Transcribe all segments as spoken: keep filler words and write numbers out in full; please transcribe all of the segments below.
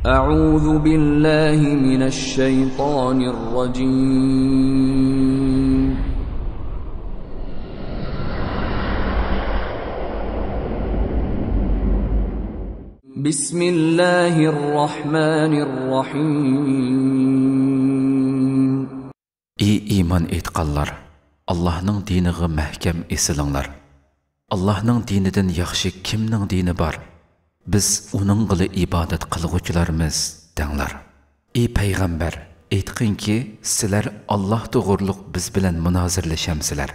أعوذ بالله من الشيطان الرجيم. بسم الله الرحمن الرحيم. ئى ئىمان ئېيتقانلار! ئاللاھنىڭ دىنىغا مەھكەم ئېسىلىڭلار. ئاللاھنىڭ دىنىدىن ياخشى كىمنىڭ دىنى بار؟ بىز ئۇنىڭغىلا ئىبادەت قىلغۇچىلارمىز، دەڭلار. ئى پەيغەمبەر، ئېيتقىنكى، سىلەر ئاللاھ توغرۇلۇق بىز بىلەن مۇنازىرىلىشەمسىلەر؟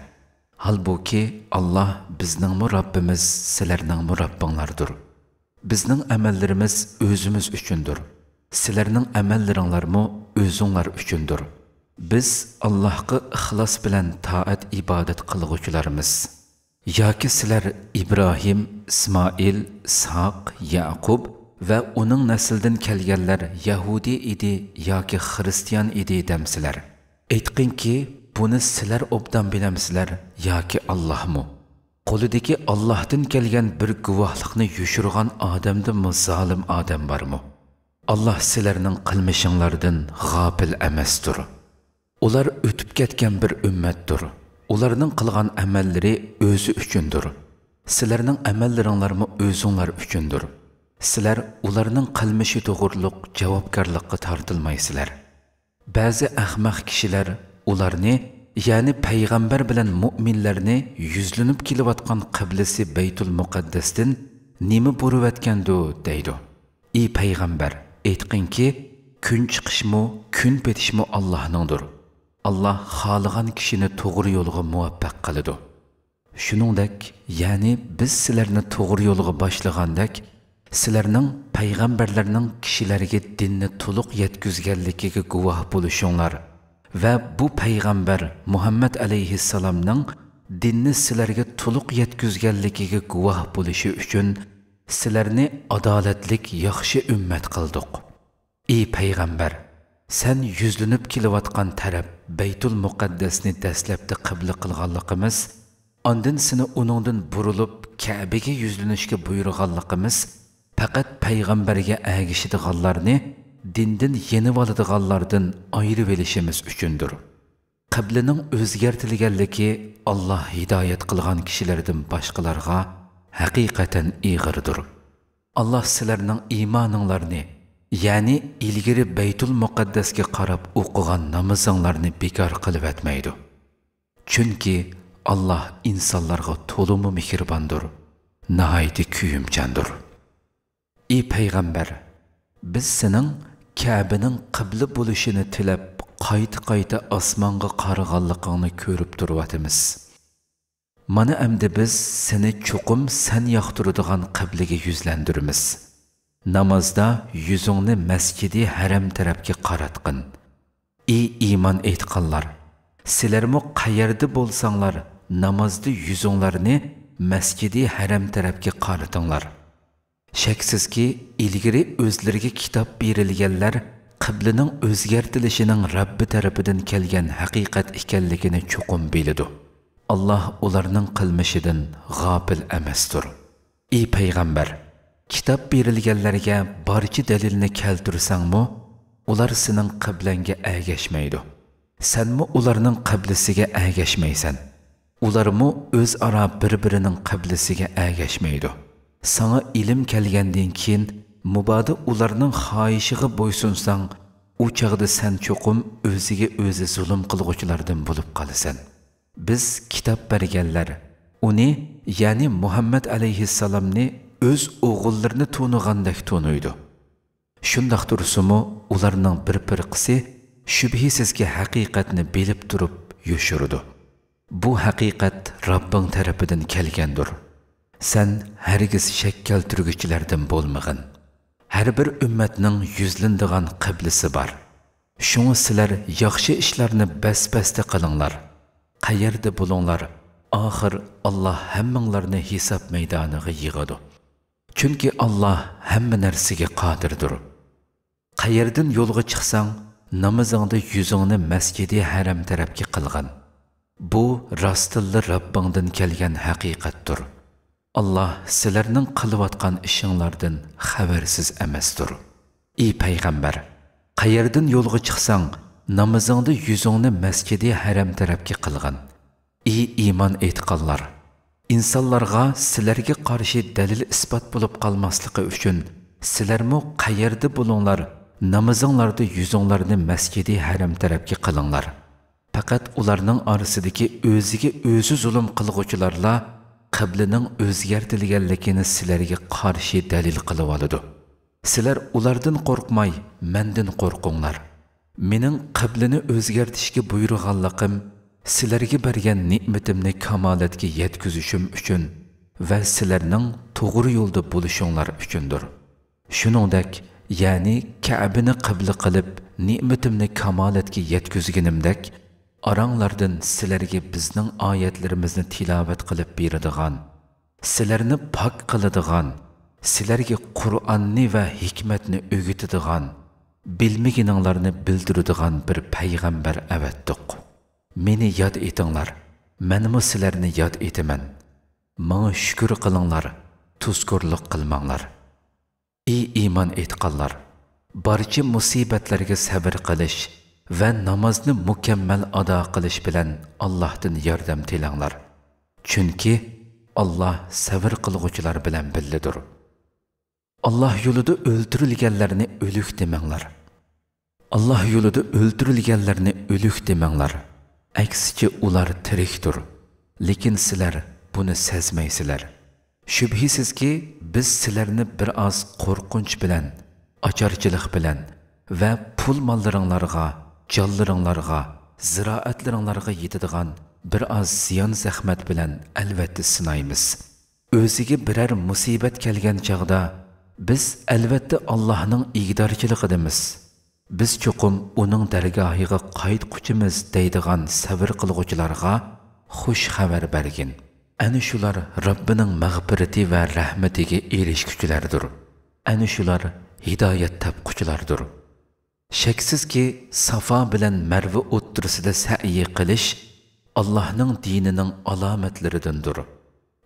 ھالبۇكى، ئاللاھ بىزنىڭمۇ رەببىمىز، سىلەرنىڭمۇ رەببىڭلاردۇر. بىزنىڭ ئەمەللىرىمىز ئۆزىمىز ئۈچۈندۇر. سىلەرنىڭ ئەمەللىرىڭلارمۇ ئۆزۈڭلار ئۈچۈندۇر. بىز ئاللاھقا ئىخلاس بىلەن تائەت-ئىبادەت قىلغۇچىلارمىز. ياكى سىلەر ئىبراھىم، ئىسمائىل، ئىسھاق، يەقۇب ۋە ئۇنىڭ نەسلىدىن كەلگەنلەر يەھۇدىي ئىدى ياكى خىرىستىيان ئىدى دەمسىلەر؟ ئېيتقىنكى، بۇنى سىلەر ئوبدان بىلەمسىلەر ياكى ئاللاھمۇ؟ قولىدىكى ئاللاھتىن كەلگەن بىر گۇۋاھلىقنى يوشۇرغان ئادەمدىنمۇ زالىم ئادەم بارمۇ؟ ئاللاھ سىلەرنىڭ قىلمىشىڭلاردىن غاپىل ئەمەستۇر. ئۇلار ئۆتۈپ كەتكەن بىر ئۈممەتتۇر. ئۇلارنىڭ قىلغان ئەمەللىرى ئۆزى ئۈچۈندۇر. سىلەرنىڭ ئەمەللىرىڭلارمۇ ئۆزۈڭلار ئۈچۈندۇر. سىلەر ئۇلارنىڭ قىلمىشى توغرۇلۇق جاۋابكارلىققا تارتىلمايسىلەر. بەزى ئەخمەق كىشىلەر ئۇلارنى، يەنى پەيغەمبەر بىلەن مۇئمىنلەرنى يۈزلىنىپ كېلىۋاتقان قىبلىسى بەيتۇل مۇقەددەستىن نېمە بۇرۇۋەتكەندۇ؟ دەيدۇ. ئى پەيغەمبەر، ئېيتقىنكى، كۈن چىقىشمۇ، كۈن پېتىشمۇ ئاللاھنىڭدۇر. ئاللاھ خالىغان كىشىنى توغرا يولغا مۇۋەپپەق قىلىدۇ. شۇنىڭدەك، يەنى بىز سىلەرنى توغرا يولغا باشلىغاندەك، سىلەرنىڭ پەيغەمبەرلەرنىڭ كىشىلەرگە دىننى تولۇق يەتكۈزگەنلىكىگە گۇۋاھ بولۇشۇڭلار ۋە بۇ پەيغەمبەر مۇھەممەد ئەلەيھىسسالامنىڭ دىننى سىلەرگە تولۇق يەتكۈزگەنلىكىگە گۇۋاھ بولۇشى ئۈچۈن سىلەرنى ئادالەتلىك ياخشى ئۈممەت قىلدۇق. ئى پەيغەمبەر، سەن يۈزلىنىپ كېلىۋاتقان تەرەپ بەيتۇل مۇقەددەسنى دەسلەپتە قىبلە قىلغانلىقىمىز، ئاندىن سېنى ئۇنىڭدىن بۇرۇلۇپ كەبىگە يۈزلىنىشكە بۇيرۇغانلىقىمىز، پەقەت پەيغەمبەرگە ئەگىشىدىغانلارنى دىندىن يېنىۋالىدىغانلاردىن ئايرىۋېلىشىمىز ئۈچۈندۇر. قىبلىنىڭ ئۆزگەرتىلگەنلىكى ئاللاھ ھىدايەت قىلغان كىشىلەردىن باشقىلارغا ھەقىقەتەن ئېغىردۇر. ئاللاھ سىلەرنىڭ ئىمانىڭلارنى، يەنى ئىلگىرى بەيتۇل مۇقەددەسكە قاراپ ئوقۇغان نامىزىڭلارنى بىكار قىلىۋەتمەيدۇ. چۈنكى ئاللاھ ئىنسانلارغا تولىمۇ مېھرىباندۇر، ناھايىتى كۆيۈمچاندۇر. ئى پەيغەمبەر، بىز سېنىڭ كەبىنىڭ قىبلە بولۇشىنى تىلەپ، قايتا-قايتا ئاسمانغا قارىغانلىقىڭنى كۆرۈپ تۇرۇۋاتىمىز. مانا ئەمدى بىز سېنى چوقۇم سەن ياقتۇرىدىغان قىبلىگە يۈزلەندۈرىمىز. نامازدا يۈزۈڭنى مەسجىدى ھەرەم تەرەپكە قاراتقىن. ئى ئىمان ئېيتقانلار! سىلەرمۇ قەيەردە بولساڭلار، نامازدا يۈزۈڭلارنى مەسجىدى ھەرەم تەرەپكە قارىتىڭلار. شەكسىزكى، ئىلگىرى ئۆزلىرىگە كىتاب بېرىلگەنلەر قىبلىنىڭ ئۆزگەرتىلىشىنىڭ رەببى تەرىپىدىن كەلگەن ھەقىقەت ئىكەنلىكىنى چوقۇم بىلىدۇ. ئاللاھ ئۇلارنىڭ قىلمىشىدىن غاپىل ئەمەستۇر. ئى پەيغەمبەر، كىتاب بېرىلگەنلەرگە بارچە دەلىلنى كەلتۈرسەڭمۇ، ئۇلار سېنىڭ قىبلەڭگە ئەگەشمەيدۇ. سەنمۇ ئۇلارنىڭ قىبلىسىگە ئەگەشمەيسەن. ئۇلارمۇ ئۆزئارا بىر-بىرىنىڭ قىبلىسىگە ئەگەشمەيدۇ. ساڭا ئىلىم كەلگەندىن كېيىن، مۇبادا ئۇلارنىڭ خاھىشىغا بويسۇنساڭ، ئۇ چاغدا سەن چوقۇم ئۆزىگە ئۆزى زۇلۇم قىلغۇچىلاردىن بولۇپ قالىسەن. بىز كىتاب بەرگەنلەر ئۇنى، يەنى مۇھەممەد ئەلەيھىسسالامنى ئۆز ئوغۇللىرىنى تونۇغاندەك تونۇيدۇ. شۇنداق تۇرسىمۇ، ئۇلارنىڭ بىر پىرقىسى شۈبھىسىزكى ھەقىقەتنى بىلىپ تۇرۇپ يوشۇرىدۇ. بۇ ھەقىقەت رەببىڭ تەرىپىدىن كەلگەندۇر. سەن ھەرگىز شەك كەلتۈرگۈچىلەردىن بولمىغىن. ھەر بىر ئۈممەتنىڭ يۈزلىنىدىغان قىبلىسى بار. شۇڭا سىلەر ياخشى ئىشلارنى بەس-بەستە قىلىڭلار. قەيەردە بولۇڭلار، ئاخىر ئاللاھ ھەممىڭلارنى ھېساب مەيدانىغا يىغىدۇ. چۈنكى ئاللاھ ھەممە نەرسىگە قادىردۇر. قەيەردىن يولغا چىقساڭ، نامىزىڭدا يۈزۈڭنى مەسجىدى ھەرەم تەرەپكە قىلغىن. بۇ راستتىنلا رەببىڭدىن كەلگەن ھەقىقەتتۇر. ئاللاھ سىلەرنىڭ قىلىۋاتقان ئىشىڭلاردىن خەۋەرسىز ئەمەستۇر. ئى پەيغەمبەر، قەيەردىن يولغا چىقساڭ، نامىزىڭدا يۈزۈڭنى مەسچىدى ھەرەم تەرەپكە قىلغىن. ئى ئىمان ئېيتقانلار! ئىنسانلارغا سىلەرگە قارشى دەلىل-ئىسپات بولۇپ قالماسلىقى ئۈچۈن، سىلەرمۇ قەيەردە بولۇڭلار، نامىزىڭلاردا يۈزۈڭلارنى مەسچىدى ھەرەم تەرەپكە قىلىڭلار. پەقەت ئۇلارنىڭ ئارىسىدىكى ئۆزىگە ئۆزى زۇلۇم قىلغۇچىلارلا قىبلىنىڭ ئۆزگەرتىلگەنلىكىنى سىلەرگە قارشى دەلىل قىلىۋالىدۇ. سىلەر ئۇلاردىن قورقماي، مەندىن قورقۇڭلار. مېنىڭ قىبلىنى ئۆزگەرتىشكە بۇيرۇغانلىقىم سىلەرگە بەرگەن نېمىتىمنى كامالەتكە يەتكۈزۈشۈم ئۈچۈن ۋە سىلەرنىڭ توغرا يولدا بولۇشۇڭلار ئۈچۈندۇر. شۇنىڭدەك، يەنى كەبىنى قىبلە قىلىپ، نېمىتىمنى كامالەتكە يەتكۈزگىنىمدەك، ئاراڭلاردىن سىلەرگە بىزنىڭ ئايەتلىرىمىزنى تىلاۋەت قىلىپ بېرىدىغان، سىلەرنى پاك قىلىدىغان، سىلەرگە قۇرئاننى ۋە ھېكمەتنى ئۆگىتىدىغان، بىلمىگىنىڭلارنى بىلدۈرىدىغان بىر پەيغەمبەر ئەۋەتتۇق. مېنى ياد ئېتىڭلار، مەنمۇ سىلەرنى ياد ئېتىمەن. ماڭا شۈكۈر قىلىڭلار، تۇزكورلۇق قىلماڭلار. ئى ئىمان ئېيتقانلار! بارچە مۇسىبەتلەرگە سەۋر قىلىش ۋە نامازنى مۇكەممەل ئادا قىلىش بىلەن ئاللاھتىن ياردەم تىلەڭلار. چۈنكى ئاللاھ سەۋر قىلغۇچىلار بىلەن بىللىدۇر. ئاللاھ يولىدا ئۆلتۈرۈلگەنلەرنى ئۆلۈك دېمەڭلار. ئاللاھ يولىدا ئۆلتۈرۈلگەنلەرنى ئۆلۈك دېمەڭلار. ئەكسىچە ئۇلار تىرىكتۇر. لېكىن سىلەر بۇنى سەزمەيسىلەر. شۈبھىسىزكى، بىز سىلەرنى بىر ئاز قورقۇنچ بىلەن، ئاچارچىلىق بىلەن ۋە پۇل ماللىرىڭلارغا، جانلىرىڭلارغا، زىرائەتلىرىڭلارغا يېتىدىغان بىر ئاز زىيان-زەخمەت بىلەن ئەلۋەتتە سىنايمىز. ئۆزىگە بىرەر مۇسىبەت كەلگەن چاغدا، بىز ئەلۋەتتە ئاللاھنىڭ ئىگىدارچىلىقىدىمىز. بىز چوقۇم ئۇنىڭ دەرگاھىغا قايتقۇچىمىز دەيدىغان سەۋر قىلغۇچىلارغا خۇش خەۋەر بەرگىن. ئەنە شۇلار رەببىنىڭ مەغپىرىتى ۋە رەھمىتىگە ئېرىشكۈچىلەردۇر. ئەنە شۇلار ھىدايەت تاپقۇچىلاردۇر. شەكسىزكى، سافا بىلەن مەرۋە ئوتتۇرىسىدا سەئيى قىلىش ئاللاھنىڭ دىنىنىڭ ئالامەتلىرىدىندۇر.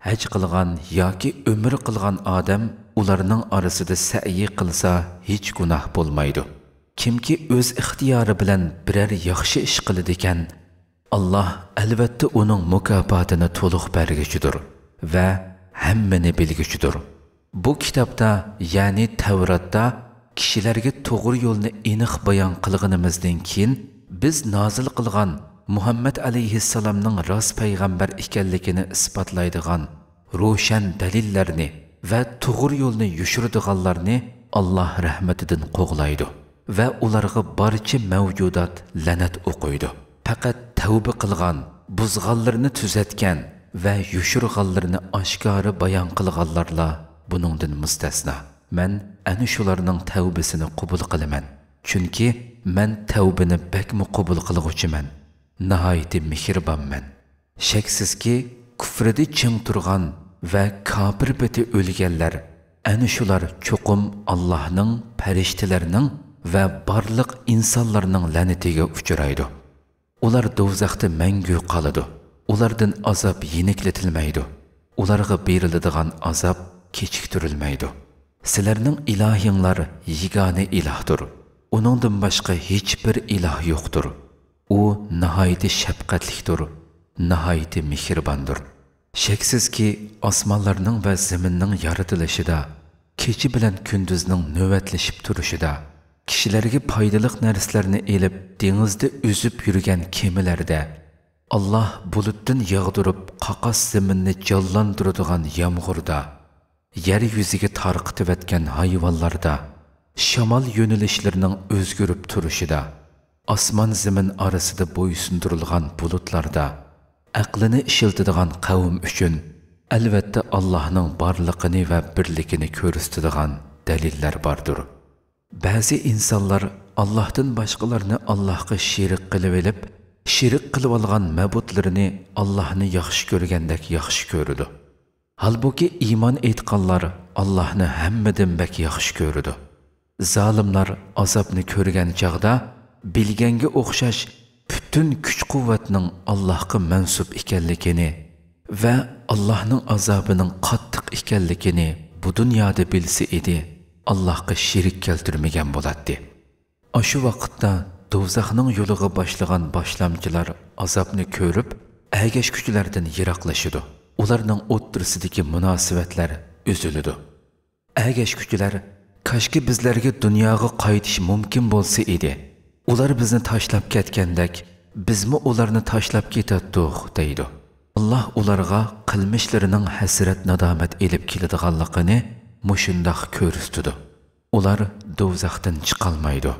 ھەج قىلغان ياكى ئۆمرە قىلغان ئادەم ئۇلارنىڭ ئارىسىدا سەئيى قىلسا، ھېچ گۇناھ بولمايدۇ. كىمكى ئۆز ئىختىيارى بىلەن بىرەر ياخشى ئىش قىلىدىكەن، ئاللاھ ئەلۋەتتە ئۇنىڭ مۇكاپاتىنى تولۇق بەرگۈچىدۇر ۋە ھەممىنى بىلگۈچىدۇر. بۇ كىتابتا، يەنى تەۋراتتا كىشىلەرگە توغرا يولنى ئېنىق بايان قىلغىنىمىزدىن كېيىن، بىز نازىل قىلغان مۇھەممەد ئەلەيھىسسالامنىڭ راست پەيغەمبەر ئىكەنلىكىنى ئىسپاتلايدىغان روشەن دەلىللەرنى ۋە توغرا يولنى يوشۇرىدىغانلارنى ئاللاھ رەھمىتىدىن قوغلايدۇ ۋە ئۇلارغا بارچە مەۋجۇدات لەنەت ئوقۇيدۇ. پەقەت تەۋبە قىلغان، بۇزغانلىرىنى تۈزەتكەن ۋە يوشۇرغانلىرىنى ئاشكارا بايان قىلغانلارلا بۇنىڭدىن مۇستەسنا. مەن ئەنە شۇلارنىڭ تەۋبىسىنى قوبۇل قىلىمەن. چۈنكى مەن تەۋبىنى بەكمۇ قوبۇل قىلغۇچىمەن، ناھايىتى مېھرىبانمەن. شەكسىزكى، كۇفرىدە چىڭ تۇرغان ۋە كاپىر پېتى ئۆلگەنلەر، ئەنە شۇلار چوقۇم ئاللاھنىڭ، پەرىشتىلەرنىڭ ۋە بارلىق ئىنسانلارنىڭ لەنىتىگە ئۇچرايدۇ. ئۇلار دوزاختا مەڭگۈ قالىدۇ. ئۇلاردىن ئازاب يېنىكلىتىلمەيدۇ. ئۇلارغا بېرىلىدىغان ئازاب كېچىكتۈرۈلمەيدۇ. سىلەرنىڭ ئىلاھىڭلار يېگانە ئىلاھتۇر. ئۇنىڭدىن باشقا ھېچبىر ئىلاھ يوقتۇر. ئۇ ناھايىتى شەپقەتلىكتۇر، ناھايىتى مېھرىباندۇر. شەكسىزكى، ئاسمانلارنىڭ ۋە زېمىننىڭ يارىتىلىشىدا، كېچە بىلەن كۈندۈزنىڭ نۆۋەتلىشىپ تۇرۇشىدا، كىشىلەرگە پايدىلىق نەرسىلەرنى ئېلىپ دېڭىزدا ئۈزۈپ يۈرگەن كېمىلەردە، ئاللاھ بۇلۇتتىن ياغدۇرۇپ قاقاس زېمىننى جانلاندۇرىدىغان يامغۇردا، يەر يۈزىگە تارقىتىۋەتكەن ھايۋانلاردا، شامال يۆنىلىشلىرىنىڭ ئۆزگىرىپ تۇرۇشىدا، ئاسمان زېمىن ئارىسىدا بويسۇندۇرۇلغان بۇلۇتلاردا، ئەقلىنى ئىشلىتىدىغان قەۋم ئۈچۈن ئەلۋەتتە ئاللاھنىڭ بارلىقىنى ۋە بىرلىكىنى كۆرسىتىدىغان دەلىللەر باردۇر. بەزى ئىنسانلار ئاللاھتىن باشقىلارنى ئاللاھقا شېرىك قىلىۋېلىپ، شېرىك قىلىۋالغان مەبۇدلىرىنى ئاللاھنى ياخشى كۆرگەندەك ياخشى كۆرىدۇ. ھالبۇكى، ئىمان ئېيتقانلار ئاللاھنى ھەممىدىن بەك ياخشى كۆرىدۇ. زالىملار ئازابنى كۆرگەن چاغدا، بىلگەنگە ئوخشاش پۈتۈن كۈچ-قۇۋۋەتنىڭ ئاللاھقا مەنسۇپ ئىكەنلىكىنى ۋە ئاللاھنىڭ ئازابىنىڭ قاتتىق ئىكەنلىكىنى بۇ دۇنيادا بىلسە ئىدى، ئاللاھقا شېرىك كەلتۈرمىگەن بولاتتى. ئاشۇ ۋاقىتتا دوزاخنىڭ يولىغا باشلىغان باشلامچىلار ئازابنى كۆرۈپ، ئەگەشكۈچىلەردىن يىراقلىشىدۇ. ئۇلارنىڭ ئوتتۇرىسىدىكى مۇناسىۋەتلەر ئۈزۈلىدۇ. ئەگەشكۈچىلەر، كاشكى بىزلەرگە دۇنياغا قايتىش مۇمكىن بولسا ئىدى. ئۇلار بىزنى تاشلاپ كەتكەندەك، بىزمۇ ئۇلارنى تاشلاپ كېتەتتۇق، دەيدۇ. ئاللاھ ئۇلارغا قىلمىشلىرىنىڭ ھەسرەت-نادامەت ئېلىپ كېلىدىغانلىقىنى مۇشۇنداق كۆرسىتىدۇ. ئۇلار دوزاختىن چىقالمايدۇ.